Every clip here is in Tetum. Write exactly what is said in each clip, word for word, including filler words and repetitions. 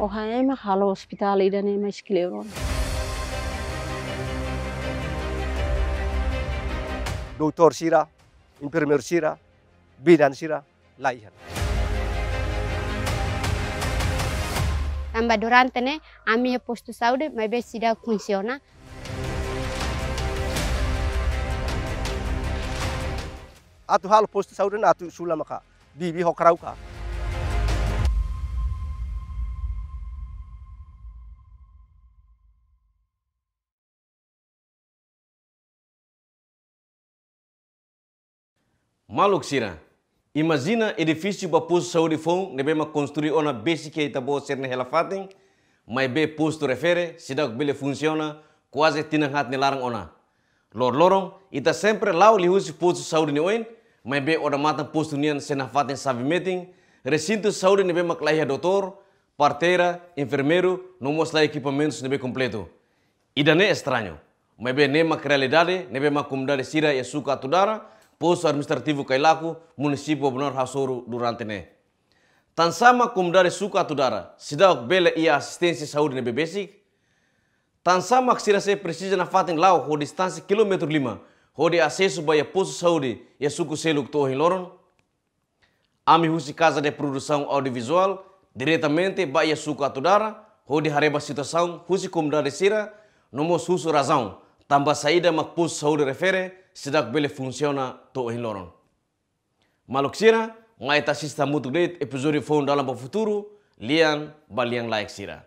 Ohin ema halo ospitál ida-ne'e mais kleur ona. Doutór sira, enfermeiru sira, bidan sira, la iha. Tanba durante ne'e, ami iha postu saúde, maibé seidauk funsiona. Atu halo postu saúde ne'e atu sula maka bibi ho karau ka. Maluk sira, imajina edifísiu ba postu saúde foun ne'ebé mak konstrui ona besik iha ita-boot sira-nia hela-fatin, maibé postu refere seidauk bele funsiona kuaze tinan haat nia laran ona. Loroloron, ita sempre la'o liuhusi postu saúde nia oin, maibé odamatan postu nian sei nafatin xave metin, resintu saúde ne'ebé mak la iha doutór, parteira, enfermeiru, no mós la iha ekipamentus ne'ebé kompletu. Ida-ne'e estrañu, maibé ne'e mak realidade ne'ebé mak komunidade sira iha suku Atudara, postu administrativu Kailaku, munisípiu Bobonaro hasoru durante ne'e. Tansá mak komunidade suku Atudara seidauk bele iha asisténsia saúde ne'ebé besik? Tansá mak sira sei presiza nafatin la'o ho distánsia kilómetru lima hodi asesu ba iha postu saúde iha suku seluk to'o ohin loron? Ami husi Casa de Produção Audiovisual diretamente ba iha suku Atudara hodi haree ba situasaun husi komunidade sira, no mós husu razaun tanba saida mak postu saúde refere seidauk bele funsiona to'o ohin loron. Maluk sira, mai ita asiste hamutuk de'it epizódiu foun Dalan ba Futuru, Lian ba Lian-Laek sira.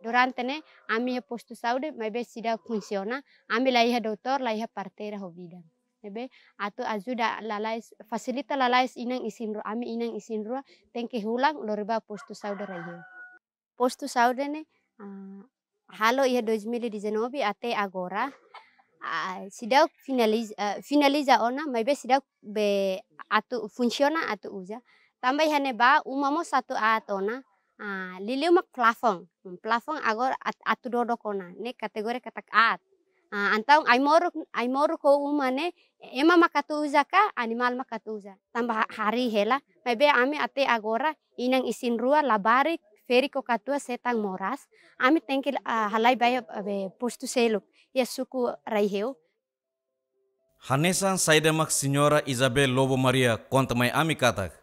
Durante ne'e, ami iha postu saúde, maibé seidauk funsiona, ami la iha doutór, la iha parteira ho bidan. Ne'ebé, atu ajuda lalais, fasilita lalais inan isin-rua, ami inan isin-rua, tenke hulan lori ba postu saúde Raiheu. Postu saúde ne'e, ah, halo iha dois mil e dezanove até agora, ah, seidauk finaliza, ah, finaliza ona, maibé seidauk be atu funsiona atu uza. Tanba iha ne'ebá uma mós atu aat ona, ah, liuliu mak plafon. Hmm, plafon agora at-, atu dodok ona, ne'e kategoria katak aat. Ah, entaun ai-moruk, ai-moruk ho uma ne'e, ema mak atu uza ka, animál mak atu uza. Tanba ha-, harii hela, maibé ami até agora, inan isin-rua, labarik, ferik ho katuas hetan moras, ami tenke, ah, halai ba iha, ah, be, postu seluk, iha suku Raiheu. Hanesan saida mak Señora Isabel Lobo Maria konta mai ami katak,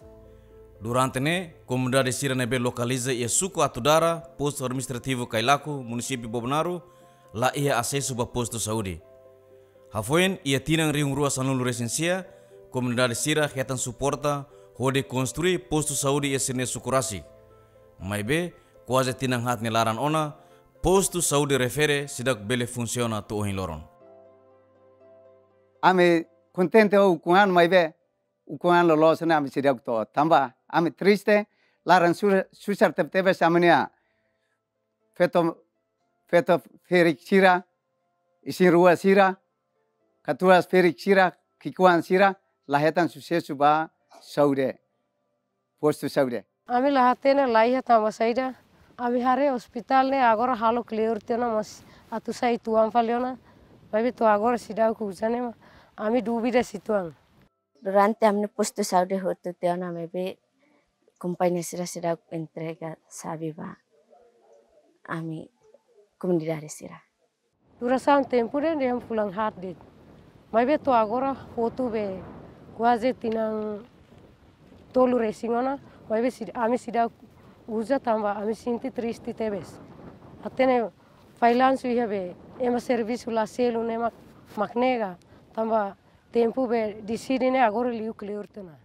durante ne'e, komunidade sira ne'ebé lokaliza iha suku Atudara, postu administrativu Kailaku, munisípiu Bobonaro, la iha asesu ba postu saúde. Hafoin iha tinan rihun rua sanulu-resin-sia, komunidade sira hetan suporta hodi konstrui postu saúde iha sira-nia suku rasik. Maibé, kuaze tinan haat nia laran ona, postu saúde refere seidauk bele funsiona to'o ohin loron. Ami kontente ho ukun-an, maibé ukun-an loloos ne'e ami seidauk to'o. Tanba ami triste, laran su-, susar tebetebes ami-nia feto, feto ferik sira, isin-rua sira, katuas ferik sira, ki'ikoan sira, la hetan susesu ba saúde, postu saúde. Ami la hatene la iha tanba saida, ami haree ospitál ne'e agora halo kleur tiha ona, mas atu sai uitoan fali ona, maibé to'o agora seidauk uza ne'e mak ami dúvida uitoan. Durante ami-nia postu saúde hotu tiha ona, maibé kompañia sira seidauk entrega xave ba ami komunidade sira. Durasaun tempu de'it, dehan fulan haat de'it. Maibé to'o agora hotu be kuaze tinan tolu-resin ona, maibé sei-, ami seidauk uza tanba ami sente triste tebes. Hatene failansu iha be ema servisu la selu ne'e mak, mak nega, tanba tempu be deside ne'e agora liu kleur tiha ona.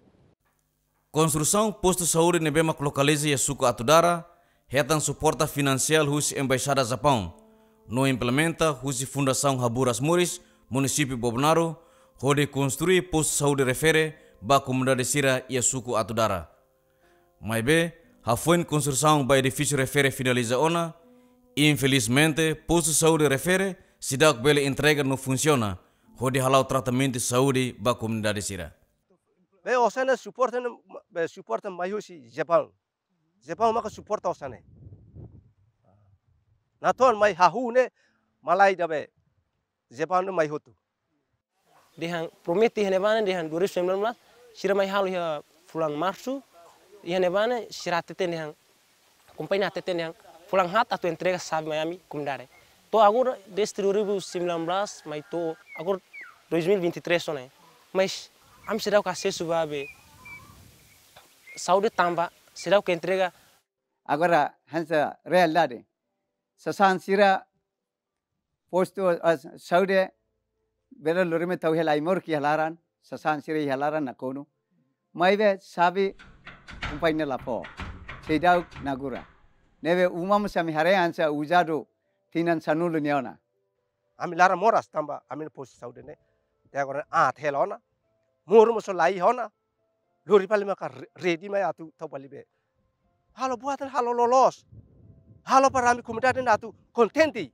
Konstrusaun postu saúde ne'ebé mak lokaliza iha suku Atudara, hetan suporta finansiál husi Embaixada Japaun, no implementa husi Fundasaun Haburas Moris, munisípiu Bobonaro, hodi konstrui postu saúde refere ba komunidade sira iha suku Atudara. Maibé, hafoin konstrusaun ba edifísiu refere finaliza ona, infelizmente, postu saúde refere seidauk bele entrega no funsiona, hodi hala'o tratamentu saúde ba komunidade sira. Be osan ne'e suporta ne'e, be suporta mai husi Japaun. Japaun maka suporta osan ne'e. Natoon mai hahú ne'e malae ida be Japaun ne'e mai hotu. Dehan promete iha ne'ebá ne'e, dehan dua ribu sembilan belas, sira mai halo iha fulan Marsu, iha ne'ebá ne'e sira hateten dehan, kompañia hateten dehan fulan haat atu entrega xave mai ami komunidade. To'o agora, desde dua ribu sembilan belas mai to'o agora dua ribu dua puluh tiga ona. Mas ami seidauk asesu ba be saúde tanba seidauk entrega. Agora hanesan realidade. Sasán sira postu, ah, saúde, bele lori mai tau hela ai-moruk iha laran, sasán sira iha laran nakonu. Maibé xave kompañia la fó. Seidauk inaugura. Ne'ebé uma mós ami haree hanesan uzadu tinan sanulu nia ona. Ami laran moras tanba ami-nia postu saúde ne'e. Te agora aat hela ona. Moru mós la iha ona. Lori fali maka re-, ready mai atu tau fali be. Halo buat ne'e halo loloos. Halo para ami komunidade ne'e atu kontente.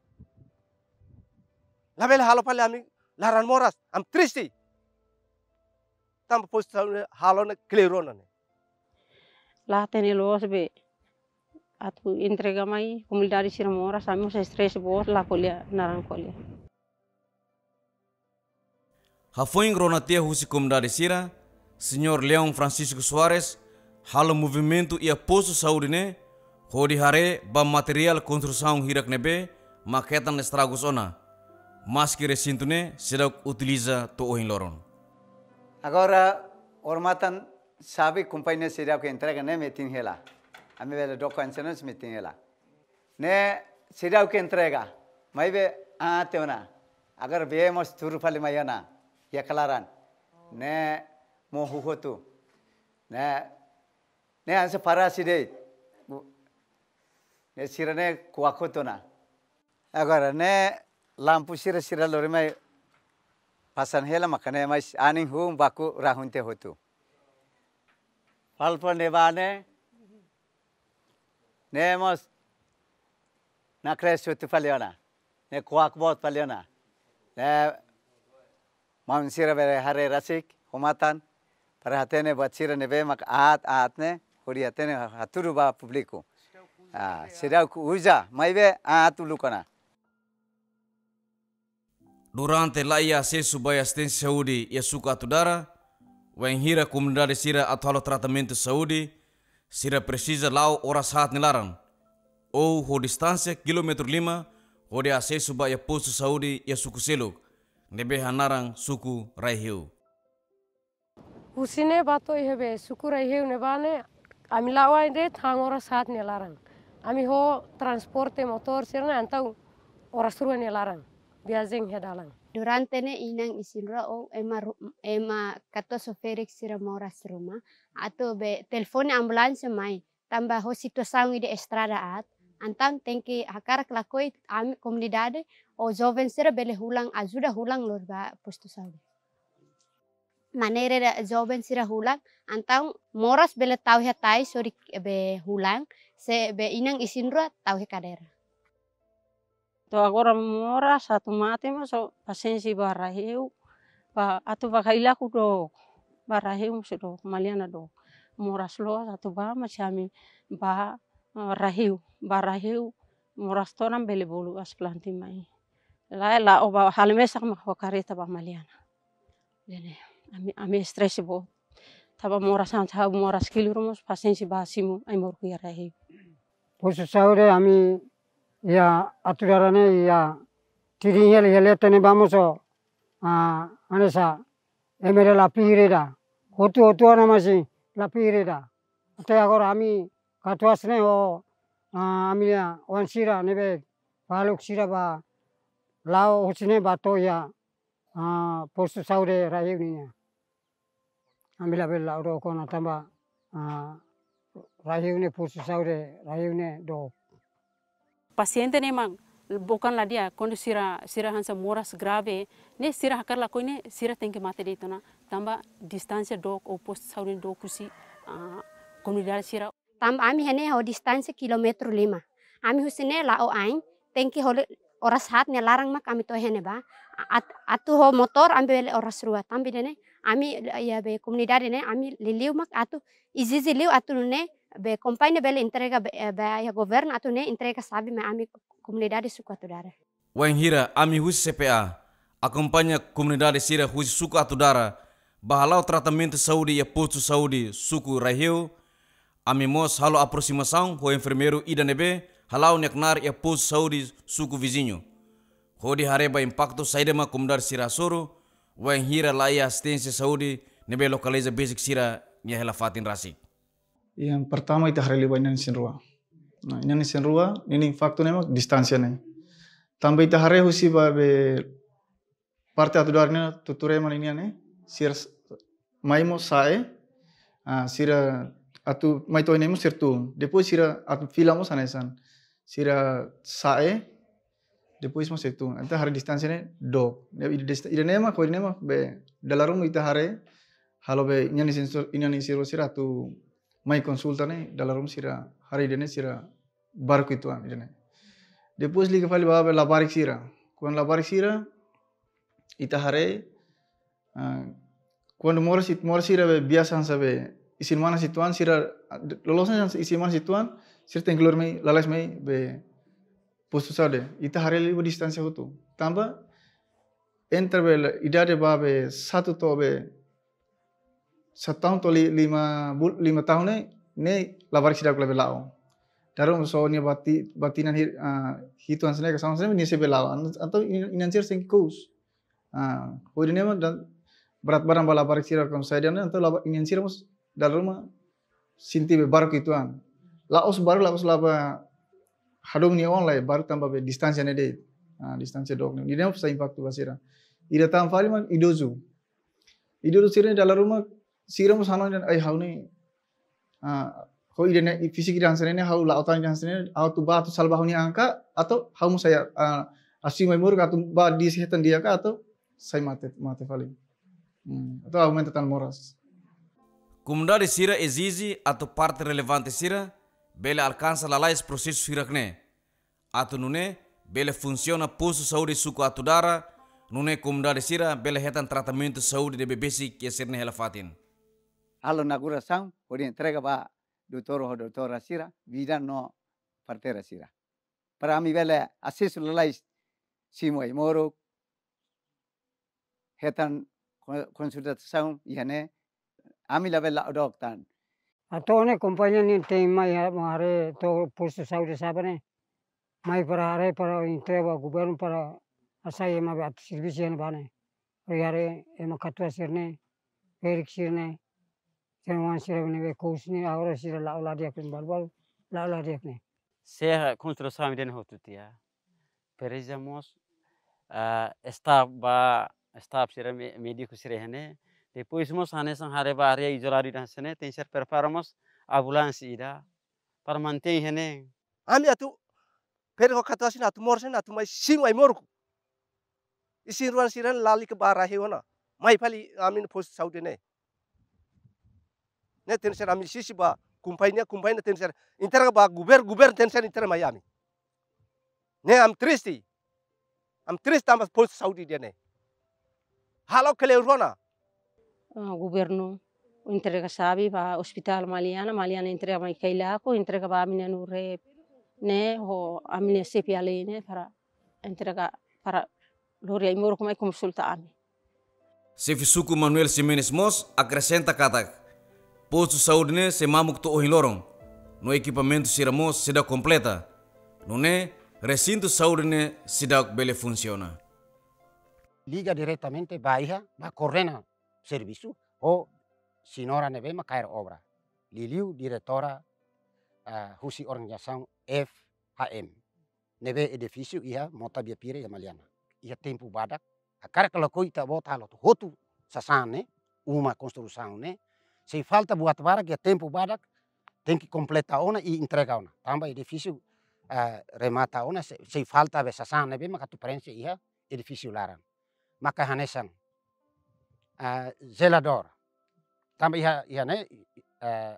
Labele halo fali ami laran moras, ami triste. Tanba postu saúde halo ne'e kleur ona ne'e. La hatene loos be atu entrega mai komunidade sira moras, ami mós stress boot, la ko'alia, naran ko'alia. Hafoin rona tiha husi komunidade sira, Señór Leão Francisco Soares halo movimentu iha postu saúde ne'e, hodi haree ba materiál konstrusaun hirak ne'ebé mak hetan estragus ona. Maski resintu ne'e seidauk utiliza to'o ohin loron. Agora, odamatan xave kompañia seidauk entrega ne'e metin hela. Ami bele dook hanesan ne'e metin hela. Ne'e seidauk entrega. Maibé aat ona. Agora bee mós tuur fali mai ona. Iha klaran. Ne'e mohu hotu. Ne'e, ne'e hanesan parasi de'it. Ne'e sira ne'e kuak hotu ona. Agora ne'e lampu sira, sira lori mai pasang hela maka ne'e, mas anin hun baku rahun tiha hotu. Fali fó ne'ebá ne'e, ne'e mós nakre sutu fali ona. Ne'e kuak boot fali ona. Ne'e maun sira bele haree rasik, ho matan, para hatene buat sira ne'ebé mak aat, aat ne'e, hodi hatene hatudu ba públiku. Ah, seidauk uza, maibé aat uluk ona. Durante la iha asesu ba asisténsia saúde iha suku Atudara, wainhira komunidade sira atu halo tratamentu saúde, sira presiza la'o oras haat nia laran, ou ho distánsia kilómetru lima, hodi asesu ba iha postu saúde iha suku seluk, ne'ebé hanaran suku Raiheu. Husi ne'e ba to'o iha be suku Raiheu ne'ebá ne'e, ami la'o ain de'it han oras haat nia laran. Ami ho transporte motór sira ne'e entaun oras rua nia laran viajen iha dalan. Durante ne'e inan isin-rua ou ema ru-, ema katuas ho ferik sira moras ruma. Atu be telefone ambulánsia mai. Tanba ho situasaun ida estrada aat. Entaun tenke hakarak lakohi ami komunidade ou joven sira bele hulan ajuda hulan lori ba postu saúde. Maneira ida joven sira hulan, entaun moras bele tau iha tais hodi be hulan, se be inan isin-rua tau iha kadeira. To'o agora moras atu mate mós pasiénsia ba Raiheu, ba atu ba Kailaku dook, ba Raiheu mós dook, Maliana dook. Moras loos atu ba mós ami ba, eh, Raiheu, ba Raiheu moras todan bele bolu asplante mai. Lae, la'o ba halo mesak mak ho kareta ba Maliana. Ne'e ne'e, ami, ami stress boot. Tanba moras hanesan ha'u moras kilu ruma mós pasiénsia ba simu ai-moruk iha Raiheu. Postu saúde ami iha Atudara ne'e iha tirin hela iha leten ne'ebá mós, ah, hanesan ema ida la pihir ida. Hotu-hotu ona, mas la pihir ida. Até agora ami katuas ne'e ho, ah, ami-nia oan sira ne'ebé faluk sira ba la'o husi ne'e ba to'o iha, ah, postu saúde Raiheu nian. Ami labele la'o dook ona tanba, ah, Raiheu ne'e postu saúde Raiheu ne'e dook. Pasiente ne'e mak bukan la di'ak, kuandu sira, sira hanesan moras grave, ne'e sira hakarak lakohi ne'e sira tenke mate de'it ona, tanba distánsia dook ou postu saúde dook husi, ah, komunidade sira. Tanba ami iha ne'e ho distánsia kilómetru lima. Ami husi ne'e la'o ain, tenke hodi oras haat nia laran mak ami to'o iha ne'ebá. At-, atu ho motór ami bele oras rua. Tanba ida-ne'e, ami iha be komunidade ne'e, ami liuliu mak atu ezije liu atu nune'e be kompañia bele entrega be, eh, be iha governu atu nune'e entrega xave mai ami komunidade suku Atudara. Wainhira ami husi C P A, Akompaña komunidade sira husi suku Atudara ba hala'o tratamentu saúde iha postu saúde suku Raiheu, ami mós halo aprosimasaun ho enfermeiru ida ne'ebé hala'o nia knaar iha postu saúde suku viziñu, hodi haree ba impaktu saida mak komunidade sira hasoru, wainhira la iha asisténsia saúde ne'ebé lokaliza besik sira-nia hela-fatin rasik. Yang pertama ita haree liu ba inan-isin rua. Nah, inan-isin rua, ninia impaktu ne'e mak distánsia ne'e. Tanba ita haree husi ba be parte Atudara ne'e, tutur ema nian ne'e, sira s-, mai mós sa'e, ah, sira atu mai to'o ne'e mós sira tun. Depois sira atu fila mós hanesan. Sira sa'e, depois mós sira tun. Entaun haree distánsia ne'e dook. Ne'e ida dist-, ida ne'e mak, ida ne'e mak be dala ruma ita haree, halo be inan-isin sur-, inan-isin rua sira atu mai konsulta ne'e, dala ruma sira haree ida ne'e sira baruk uitoan ida ne'e. Depois liga fali ba be labarik sira. Kuandu labarik sira, ita haree, ah, kuandu moras sit-, moras sira be biasa hanesan be isin-manas uitoan sira, ah, loloos hanesan isin-manas uitoan, sira tenke lori mai, lalais mai be postu saúde. Ita haree liu ba distánsia hotu. Tanba entre be la-, idade ba be satu to'o be satu tahun to'o li-, lima bul-, lima tahun ne'e, ne'e labarik seidauk la'o. Dala ruma só nia bati-, batinan hir-, ah, hitu hanesan ne'e ka sama hanesan ne'e nia sei bele la'o. An-, entaun inan, inan sira sente kous. Ah, hodi ne'e mak dan berat badan ba labarik sira kuandu sai de'it ne'e, entaun laba-, inan sira mós dala ruma sente be baruk uitoan. La'ós baruk, la'ós laba hadomi nia oan lai, baruk tanba be distánsia ne'e de'it. Ah, distánsia dook ne'e. Ida ne'e mós sai impaktu ba sira. Ida tan fali mak idozu. Idozu sira ne'e dala ruma sira mós hanoin dehan ai ha'u ne'e, ah, ho ida ne'e, fisik ida hanesan ne'e, ha'u la'o tan ida hanesan ne'e, ha'u atu bá atu salva ha'u-nia an ka, atau ha'u mós sai, ah, así mai moruk atu bá di'ak hetan di'ak ka, atau sai mate, mate fali. Hmm, atau aumenta tan moras. Komunidade sira ezije atu parte relevante sira bele alkansa lalais prosesu hirak ne'e, atu nune'e bele funsiona postu saúde suku Atudara, nune'e komunidade sira bele hetan tratamentu saúde ne'ebé besik iha sira-nia hela-fatin. Halo inaugurasaun, hodi entrega ba doutór ho doutora sira, bidan no parteira sira. Para ami bele asesu lalais simu ai-moruk, hetan ko-, konsultasaun iha ne'e, ami labele la'o dook tan. Atu nune'e kompañia nian te'in mai ha-, haree to'o postu saúde Saba ne'e. Mai para haree para entrega ba governu para hasai ema be atu servisu iha ne'ebá ne'e. Hodi haree ema katuas sira-ne'e, ferik sira-ne'e, sira-nia oan sira ne'ebé kous ne'e, agora sira la'o la di'ak ne'e, balu-balu la'o la di'ak ne'e. Se konstrusaun ida-ne'e hotu tiha. Presiza mós, ah, staff ba, staff sira mé-, médiku sira iha ne'e. Depois mós hanesan haree ba área izoladu ida hanesan ne'e, tenke ser prepara mós ambulánsia ida para mantein iha ne'e. Ami atu, ferik ho katuas sira atu moras sira atu mai simu ai-moruk. Isin-rua sira lalika ba Raiheu ona. Mai fali ami-nia postu saúde ne'e. Ne'e tenke ser ami ezije ba kompañia, kompañia tenke ser entrega ba governu, governu tenke ser entrega mai ami. Ne'e ami triste. Ami triste tanba postu saúde ida-ne'e. Halo kleur ona. Ah, governu entrega xave ba ospitál Maliana, Maliana entrega mai Cailaco, entrega ba ami-nia nuu-rep ne'e, ho ami-nia xefe alin ne'e para entrega para lori ai-moruk mai konsulta ami. Xefe suku Manuel Ximenes mós akresenta katak postu saúde ne'e sei mamuk to'o ohin loron, no ekipamentu sira mós seidauk kompleta, nune'e resintu saúde ne'e seidauk bele funsiona. Liga diretamente ba iha, ba koordena servisu, ho señora ne'ebé mak kaer obra. Liuliu diretora, ah, husi organizasaun F H M. Ne'ebé edifísiu iha mota Biapire iha Maliana. Iha tempu badak, hakarak ka lakohi ita-boot halo hotu sasán ne'e, uma konstrusaun ne'e, sei falta buat barak iha tempu badak, tenke kompleta ona i entrega ona. Tanba edifísiu, eh, remata ona, sei, sei falta be sasán ne'ebé mak atu prenxe iha edifísiu laran. Maka hanesan, eh, zeladór. Tanba iha, iha ne'e, eh,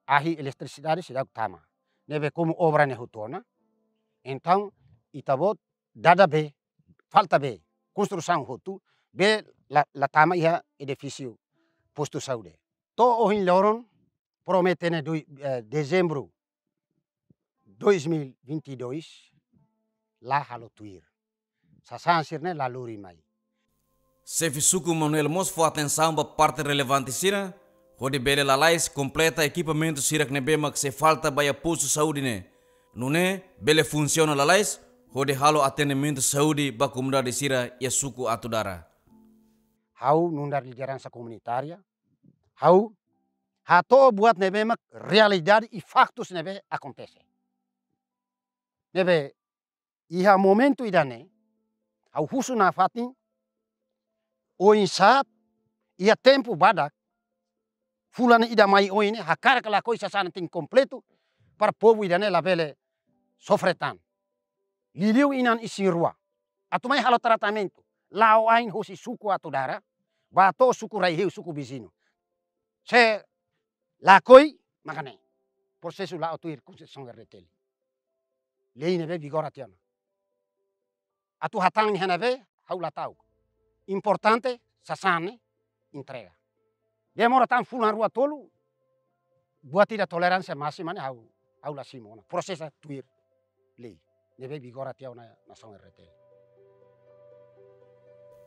ahi eletrisidade seidauk tama. Ne'ebé komu obra ne'e hotu ona. Entaun, ita-boot dada be, falta be, konstrusaun hotu, be la, la tama iha edifísiu postu saúde. To'o ohin loron, promete ne'e doi-, eh, dezembru dois mil e vinte e dois, la halo tuir. Sasán sira-ne'e la lori mai. Xefe suku Manuel mós fó atensaun ba parte relevante sira, hodi bele lalais kompleta ekipamentu sira ne'ebé mak sei falta ba iha postu saúde ne'e. Nune'e bele funsiona lalais, hodi halo atendimentu saúde ba komunidade sira iha suku Atudara. Ha'u nu'udar lideransa komunitária, ha'u hato'o buat ne'ebé mak realidade i faktus ne'ebé akontese. Ne'ebé iha momentu ida-ne'e, ha'u husu nafatin, oinsá, iha tempu badak, fulan ida mai oin ne'e, hakarak lakohi sasán ne'e kompletu, para povu ida-ne'e labele sofre tan. Liuliu inan isin-rua. Atu mai halo tratamentu. La'o ain husi suku Atudara, ba to'o suku Raiheu, suku viziñu. Se lakohi, maka ne'e prosesu la'o tuir Konstituisaun R D T L. Lei ne'ebé vigora tiha ona. Atu hatán iha ne'ebé, ha'u la ta'uk. Importante, sasán ne'e entrega. Demora tan fulan rua tolu, buat ida toleránsia másima ne'e ha'u, ha'u la simu ona. Prosesu tuir lei ne'ebé vigora tiha ona nasaun R D T L.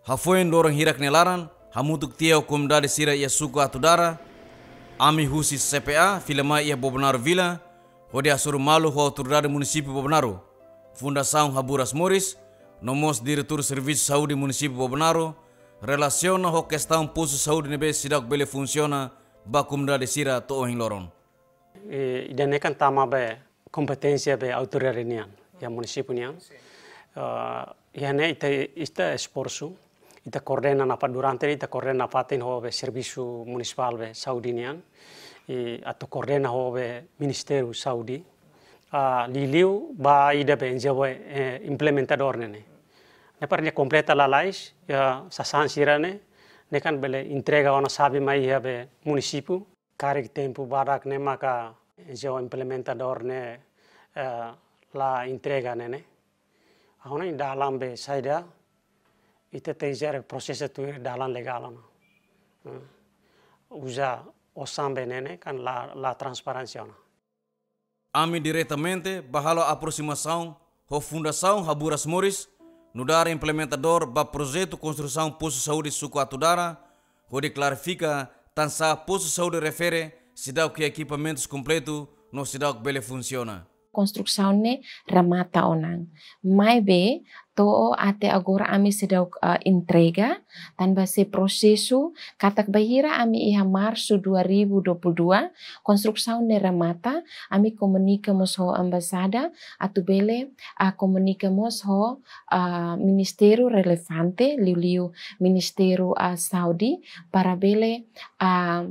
Hafoin loron hirak nia laran, hamutuk tiha ho komunidade sira iha suku Atudara, ami husi C P A fila mai iha Bobonaro Vila, hodi hasoru malu ho autoridade munisípiu Bobonaro, Fundasaun Haburas Moris, no mós Diretór Servisu Saúde Munisípiu Bobonaro, relasiona ho kestaun postu saúde ne'ebé seidauk bele funsiona ba komunidade sira to'o ohin loron. Eh, ida-ne'e kan tama be kompeténsia be autoridade nian, iha munisípiu nian. Eh, iha ne'e ita, ita esforsu, ita koordena nafatin durante, ita koordena nafatin ho be servisu munisipál be saúde nian. I atu koordena ho be Ministériu Saúde. Ah, liuliu ba ida be N G O, eh, implementadór ne'e ne'e. Ne'e para nia kompleta lalais, iha sasán sira-ne'e, ne'e kan bele entrega ona xave mai iha be munisípiu. Karik tempu badak ne'e maka N G O implementadór ne'e, eh, la entrega ne'e ne'e. Ha'u hanoin dalan be saida, ita tenke prosesu tuir dalan legál ona. Eh, uza osan be ne'e ne'e kan la, la transparénsia ona. Ami diretamente ba halo aprosimasaun ho Fundasaun Haburas Moris, nu'udar implementadór ba projetu konstrusaun postu saúde suku Atudara, hodi klarifika tansá postu saúde refere seidauk iha ekipamentus kompletu no seidauk bele funsiona. Konstrusaun ne'e remata ona. Maibé to'o até agora ami seidauk, ah, entrega, tanba sei prosesu, katak bainhira ami iha Marsu dua ribu dua puluh dua, konstrusaun ne'e remata, ami komunika mós ho embaixada, atu bele, ah, komunika mós ho, ah, ministériu relevante, liuliu Ministériu, ah, Saúde, para bele, ah,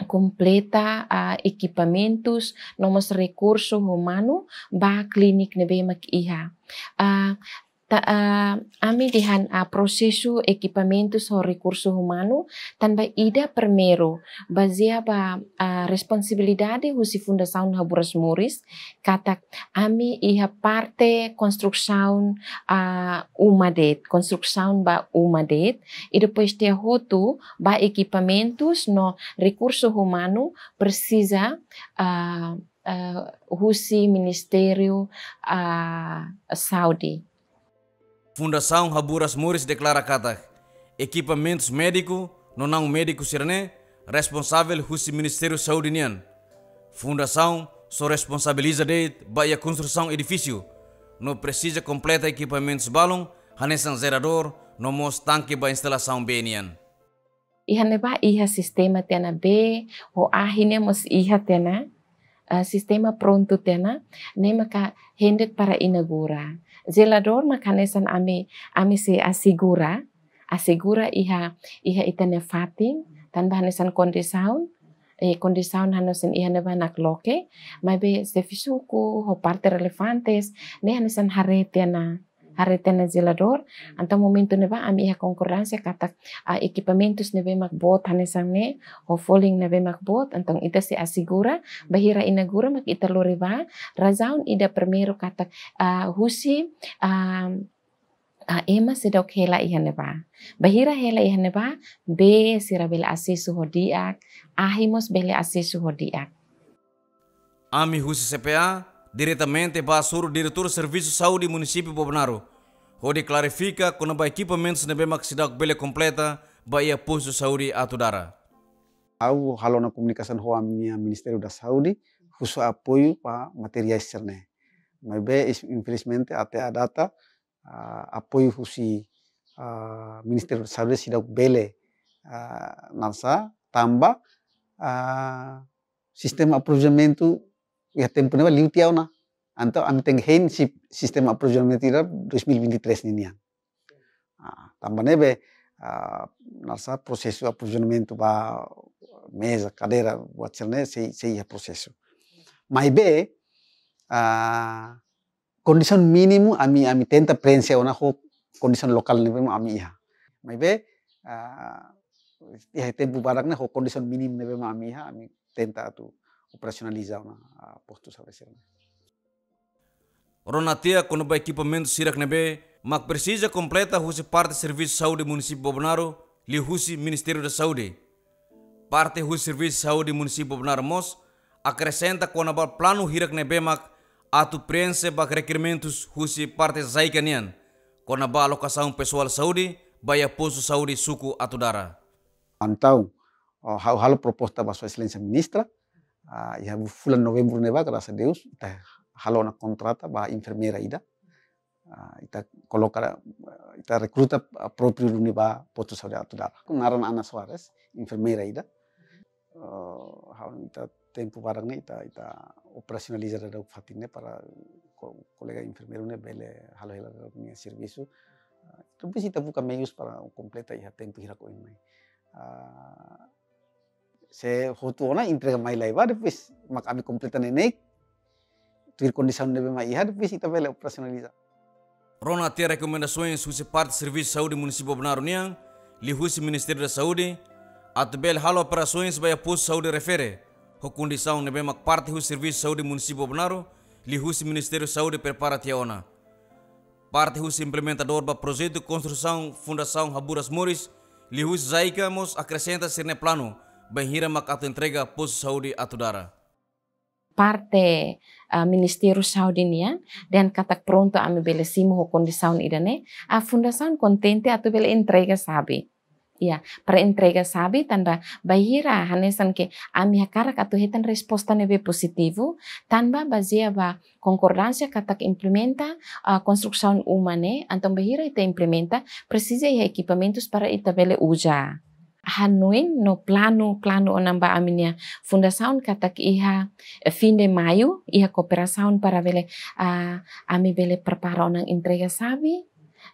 kompleta, ah, ekipamentus, no mós rekursu umanu, ba klinik ne'ebé mak iha. Ah, ta-, ah, ami dehan, ah, prosesu ekipamentus ho rekursu umanu, tanba ida primeiru, bazeia ba, ah, responsabilidade husi Fundasaun Haburas Moris, katak ami iha parte konstrusaun, ah, uma de'it, konstrusaun ba uma de'it, i depois tiha hotu ba ekipamentus no rekursu umanu presiza, ah, ah, husi Ministériu, ah, Saúde. Fundasaun Haburas Moris deklara katak ekipamentus médiku no naun médiku sira-ne'e responsavel husi Ministériu Saúde nian. Fundasaun só responsabiliza de'it ba iha konstrusaun edifísiu, no presiza kompleta ekipamentus balun, hanesan jeradór, no mós tanke ba instalasaun bee nian. Iha ne'ebá iha sistema tiha ona, bee ho ahi ne'e mós iha tiha ona, ah, sistema prontu tiha ona, ne'e maka hendet para inaugura. Jeradór maka hanesan ami, ami sei asegura, asegura iha, iha ita-nia fatin, tanba hanesan kondisaun, eh, kondisaun hanesan iha ne'ebá nakloke, maibé xefe suku ho parte relevantes, ne'e hanesan haree tiha ona, haree tiha ona jeradór, entaun momentu ne'ebá ami iha konkordánsia katak, ah, ekipamentus ne'ebé mak boot hanesan ne'e, ho folin ne'ebé mak boot, entaun ita sei asegura, bainhira inaugura mak ita lori bá, razaun ida primeiru katak, ah, husi, ah, ah, ema seidauk hela iha ne'ebá. Bainhira hela iha ne'ebá, bee sira bele asesu ho di'ak, ahi mós bele asesu ho di'ak. Ami husi C P A diretamente bá hasoru Diretór Servisu Saúde Munisípiu Bobonaro, hodi klarifika kona-ba ekipamentus ne'ebé mak seidauk bele kompleta ba iha postu saúde Atudara. Ha'u halo ona komunikasaun ho ami-nia Ministériu da Saúde, husu apoiu ba materiál sira-ne'e. Maibé, is-, infelizmente, até à data, ah, apoiu husi, ah, Ministériu da Saúde seidauk bele, ah, nasa tanba, ah, sistema aprovizionamentu iha tempu ne'ebá liu tiha ona. Entaun ami tenke hein si-, sistema aprovizionamentu ida dois mil e vinte e três ninian. Ah, tanba ne'ebé, ah, nasa prosesu aprovizionamentu ba meza, kadeira, buat sira-ne'e sei, sei iha prosesu. Maibé, ah, kondisaun mínimu ami, ami tenta preenxe ona ho kondisaun lokál ne'ebé mak ami iha. Maibé, ah, iha tempu badak ne'e ho kondisaun mínimu ne'ebé mak ami iha, ami tenta atu operasionaliza ona, ah, postu saúde sira-ne'e. Rona tiha kona-ba ekipamentu sira ne'ebé mak presiza kompleta husi parte Servisu Saúde Munisípiu Bobonaro, liuhusi Ministériu da Saúde. Parte husi Servisu Saúde Munisípiu Bobonaro mós akresenta kona-ba planu hirak ne'ebé mak atu preenxe ba rekerimentus husi parte JICA nian, kona-ba alokasaun pesoál saúde ba iha postu saúde suku Atudara. Entaun, oh, ha'u halo proposta ba Sua Exelénsia Ministra, ah, iha fulan Novembru ne'ebá, grasas a Deus, ita halo ona kontrata ba enfermeira ida. Ah, ita koloka, ah, ita rekruta, ah, própriu duni ba postu saúde Atudara. Naran Ana Soares, enfermeira ida. Ah, ha'u ita tempu badak ne'e ita, ita operasionaliza dadauk fatin ne'e para ko-, kolega enfermeiru ne'e bele halo hela dadauk nia servisu. Ah, depois ita buka meius para kompleta iha tempu hirak oin mai. Ah, se hotu ona entrega mai lai ba, depois mak ami kompleta neineik, tuir kondisaun ne'ebé mak iha, depois ita bele operasionaliza. Rona tiha rekomendasoens husi parte Servisu Saúde Munisípiu Bobonaro nian, liuhusi Ministériu da Saúde, atu bele halo operasoens ba iha postu saúde refere, ho kondisaun ne'ebé mak parte husi Servisu Saúde Munisípiu Bobonaro, liuhusi Ministériu Saúde prepara tiha ona. Parte husi implementadór ba projetu konstrusaun Fundasaun Haburas Moris, liuhusi JICA mós akresenta sira-nia planu, bainhira mak atu entrega postu saúde Atudara. Parte, ah, Ministériu Saúde nian, dehan katak prontu ami bele simu ho kondisaun ida-ne'e, ah, Fundasaun kontente atu bele entrega xave. Ya, para entrega xave tanba bainhira hanesan ke ami hakarak atu hetan resposta ne'ebé pozitivu, tanba bazeia ba konkordánsia katak implementa, ah, konstrusaun uma ne'e, entaun bainhira ita implementa, presiza iha ekipamentus para ita bele uza. Hanoin no planu, planu ona ba ami-nia fundasaun katak iha, eh, fim de maio, iha kooperasaun para bele, ah, ami bele prepara ona entrega xave,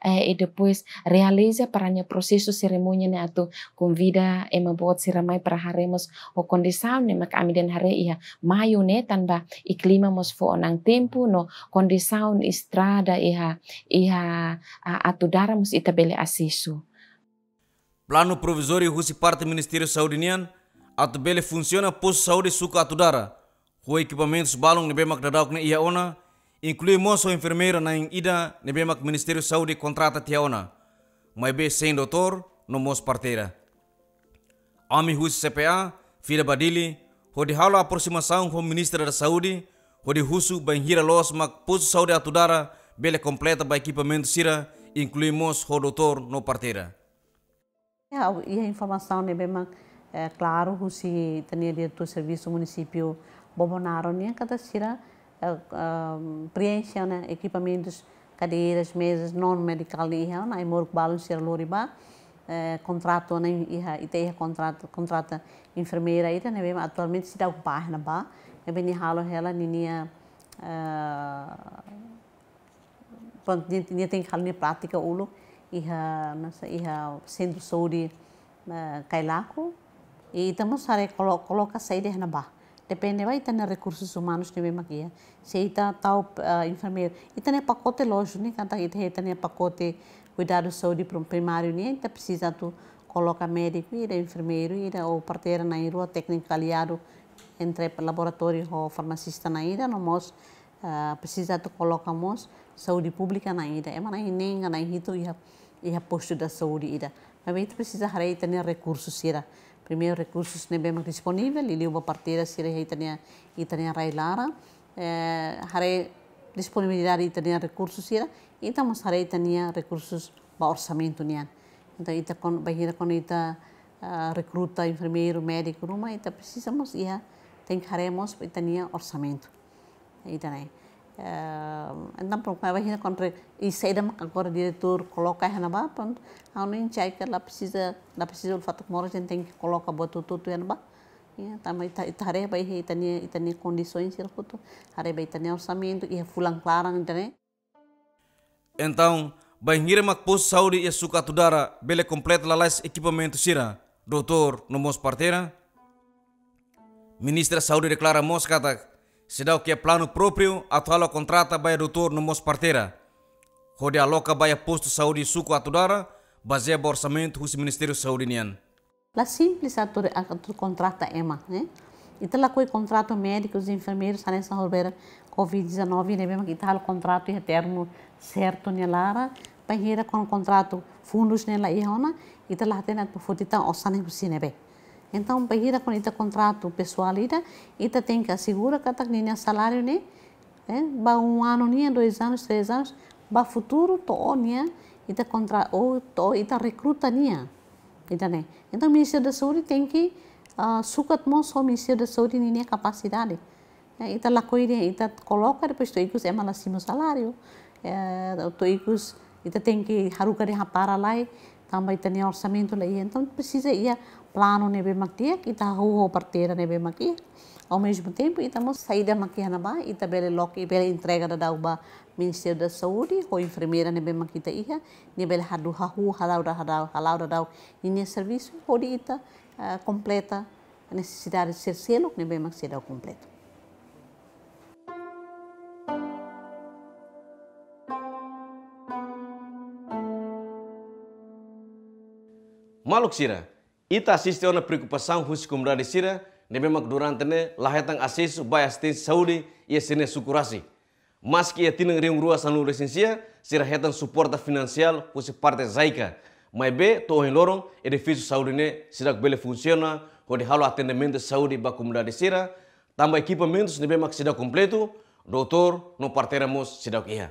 eh, i depois realiza para nia prosesu serimónia ne'e atu konvida ema boot sira mai para haree mós ho kondisaun ne'e mak ami dehan haree iha maio ne'e tanba i klima mós fó ona tempu no kondisaun estrada iha, iha, ah, Atudara mós ita bele asesu. Planu provizóriu husi parte Ministériu Saúde nian atu bele funsiona postu saúde suku Atudara, ho ekipamentus balun ne'ebé mak dadauk ne'e iha ona, inklui mós ho enfermeira na'in ida ne'ebé mak Ministériu Saúde kontrata tiha ona, maibé sein doutór no mós parteira. Ami husi C P A fila ba Dili, hodi halo aprosimasaun ho Ministra da Saúde, hodi husu bainhira loos mak postu saúde Atudara bele kompleta ba ekipamentu sira, inklui mós ho doutór no parteira. Ya, iha informasaun ne'ebé mak, eh, klaru husi ita-nia diretór servisu munisípiu Bobonaro nian katak sira, eh, ehm, preenxe ona ekipamentus, kadeiras, mezas, non-medikál ne'e iha ona, ai-moruk balun sira lori ba, eh, kontratu ona iha, ita iha kontratu, kontrata enfermeira ida ne'ebé mak atualmente seidauk bá ona ba, ne'ebé nia halo hela ninia, eh, prontu, nia, nia tenke halo nia prátika uluk iha, nasa, iha sentru saúde, eh, Cailaco. I ita mós haree kolo-, koloka saida iha ne'ebá. Depende ba ita-nia rekursus umanus ne'ebé mak iha. Se ita tau, eh, enfermeiru, ita-nia pakote lójiku ne'e katak ita, ita-nia pakote kuidadu saúde prim-, primáriu ne'e, ita presiza atu koloka médiku ida, enfermeiru ida, ou parteira na'in-rua, tékniku aliadu entre laboratóriu ho farmasista na'in ida, no mós ah, presiza atu koloka mós saúde públika na'in ida. Ema na'in neen ka na'in hitu iha, iha postu da saúde ida. Maibé ita presiza haree ita-nia rekursu sira. Primeiru rekursus ne'ebé mak disponivel, liuliu ba parteira sira iha ita-nia, ita-nia rai-laran. Eh, haree disponibilidade ita-nia rekursu sira, ita mós haree ita-nia rekursus ba orsamentu nian. Entaun ita kon, bainhira kon ita, ah, rekruta enfermeiru, médiku ruma, ita presiza mós iha, tenke haree mós ita-nia orsamentu. Ida-ne'e. Eh, entaun, pronto, bainhira kon re-, i saida mak agora diretór koloka iha ne'ebá, pronto, ha'u hanoin katak la presiza, la presiza uluk fatuk moras, ita tenke koloka buat hotu-hotu iha ne'ebá. Ya, tanba ita, ita haree ba iha ita-nia, ita-nia kondisaun sira hotu, haree ba ita-nia orsamentu, iha fulan klaran ida-ne'e. Entaun, bainhira mak postu saúde iha suku Atudara bele kompleta lalais ekipamentu sira, doutór no mós parteira? Ministra Saúde deklara mós katak seidauk iha planu própriu atu halo kontrata ba iha doutór no mós parteira, hodi aloka ba iha postu saúde suku Atudara, bazeia ba orsamentu husi Ministériu Saúde nian. La simples atu, atu kontrata ema, ne'e? Ita lakohi kontratu médikus, enfermeirus, hanesan horibainrua covid dezanove ne'ebé mak ita halo kontratu iha termu sertu nia laran, bainhira kon kontratu fundus ne'e la iha ona, ita la hatene atu foti tan osan ne'e husi ne'ebé. Entaun, bainhira kon ita kontratu pesoál ida, ita tenke asegura katak ninia saláriu ne'e, eh, ba um ano nian, dois anos, três anos, ba futuru to'o nia, ita kontra-, ou to'o ita rekruta nia. Ida-ne'e. Entaun, Ministériu da Saúde tenke, ah, sukat mós ho Ministériu da Saúde ninia kapasidade. Eh, ita lakohi de'it, ita koloka, depois to'o ikus ema la simu saláriu. Eh, to'o ikus ita tenke haruka de'it hapara lai, tanba ita-nia orsamentu la iha. Entaun, presiza iha planu ne'ebé mak di'ak, ita hahú ho parteira ne'ebé mak iha. Ao mesmo tempo, ita mós saida mak iha ne'ebá, ita bele loke, bele entrega daudaun ba Ministériu da Saúde, ho enfermeira ne'ebé mak ita iha, nia bele hadu hahú, hala'o da-, hala'o, hala'o daudaun ninia servisu, hodi ita, ah, kompleta nesesidade sira seluk ne'ebé mak seidauk kompleta. Maluk sira, ita asiste ona preokupasaun husi komunidade sira ne'ebé mak durante ne'e la hetan asesu ba asisténsia saúde iha sira-nia suku rasik. Maski iha tinan rihun rua sanulu-resin-sia, sira hetan suporta finansiál husi parte JICA, maibé to'o ohin loron edifísiu saúde ne'e seidauk bele funsiona hodi halo atendimentu saúde ba komunidade sira, tanba ekipamentus ne'ebé mak seidauk kompletu, doutór no parteira mós seidauk iha.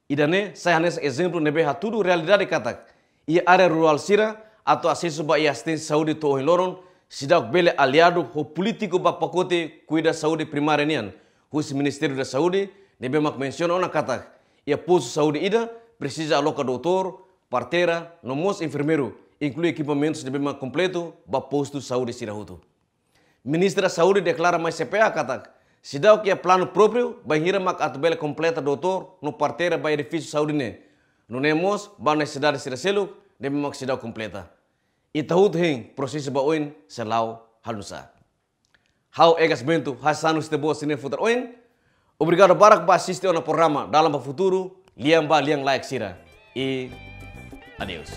Ida-ne'e sai hanesan ezemplu ne'ebé hatudu realidade katak iha área rurál sira, atu asesu ba iha asisténsia saúde to'o ohin loron seidauk bele aliadu ho polítiku ba pakote kuida saúde primária nian husi Ministériu da Saúde, ne'ebé mak mensiona ona katak iha postu saúde ida presiza aloka doutór, parteira no mós enfermeiru, inklui ekipamentus ne'ebé mak kompletu ba postu saúde sira hotu. Ministra Saúde deklara mai C P A katak seidauk iha planu própriu bainhira mak atu bele kompleta doutór no parteira ba edifísiu saúde ne'e. Nune'e mós ba nesesidade sira seluk ne'ebé mak seidauk kompleta. Ita hotu hein prosesu ba oin sei la'o halo nu'usá. Ha'u Egas Bento, hasan husi T V Sine Futar oin. Obrigadu barak ba asiste ona programa Dalan ba Futuru, lian ba lian-laek sira. I adeus.